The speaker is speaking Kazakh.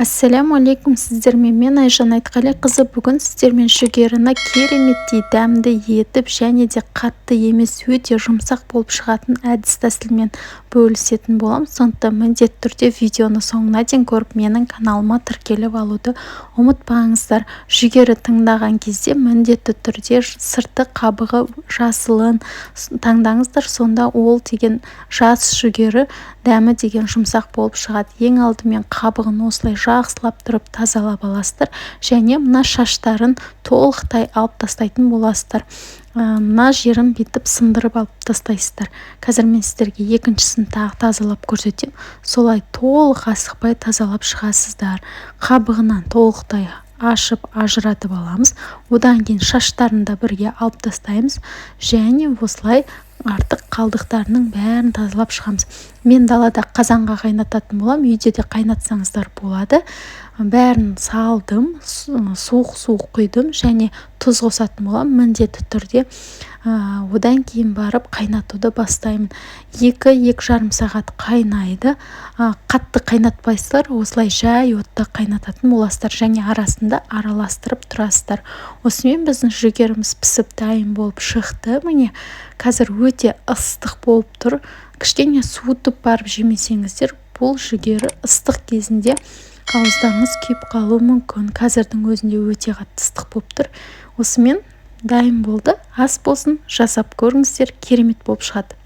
Ассаляму алейкум! Сіздермен мен, Айжан Айтқалиқызы. Бүгін сіздермен жүгеріні кереметтей дәмді етіп және де қатты емес, өте жұмсақ болып шығатын әдіс-тәсілмен бөлісетін боламын. Сондықтан міндетті түрде видеоны соңына дейін көріп, менің каналыма тіркеліп алуды ұмытпаңыздар. Жүгері таңдаған кезде міндетті түрде сырты қабығы жасылын таңдаңыздар. Сонда ол деген жас жүгері дәмі деген жұмсақ болып шығады. Ең алдымен қабығын осылай жақсылап тұрып тазалап аласыздар және мына шаштарын толықтай алып тастайтын боласыздар. Мына жерін бүйтіп сындырып алып тастайсыздар. Қазір мен сіздерге екіншісін тағы тазалап көрсетемін. Солай толық асықпай тазалап шығасыздар. Қабығынан толықтай ашып, ажыратып аламыз. Одан кейін шаштарын да бірге алып тастаймыз және осылай артық қалдықтарының бәрін тазалап шығамыз. Мен далада қазанға қайнататын боламын, үйде де қайнатсаңыздар болады. Бәрін салдым, суық су құйдым және тұз қосатын боламын міндетті түрде. Одан кейін барып қайнатуды бастаймын. 2-2,5 сағат қайнайды. Қатты қайнатпайсыздар, осылай жай отта қайнататын боласыздар және арасында араластырып тұрасыздар. Осымен біздің жүгеріміз пісіп, дайын болып шықты. Міне, қазір өте ыстық болып тұр. Кішкене суытып барып жемесеңіздер, бұл жүгері ыстық кезінде ауыздарыңыз күйіп қалуы мүмкін. Қазірдің өзінде өте қатты ыстық болып тұр. Осымен дайын болды. Ас болсын, жасап көріңіздер, керемет болып шығады.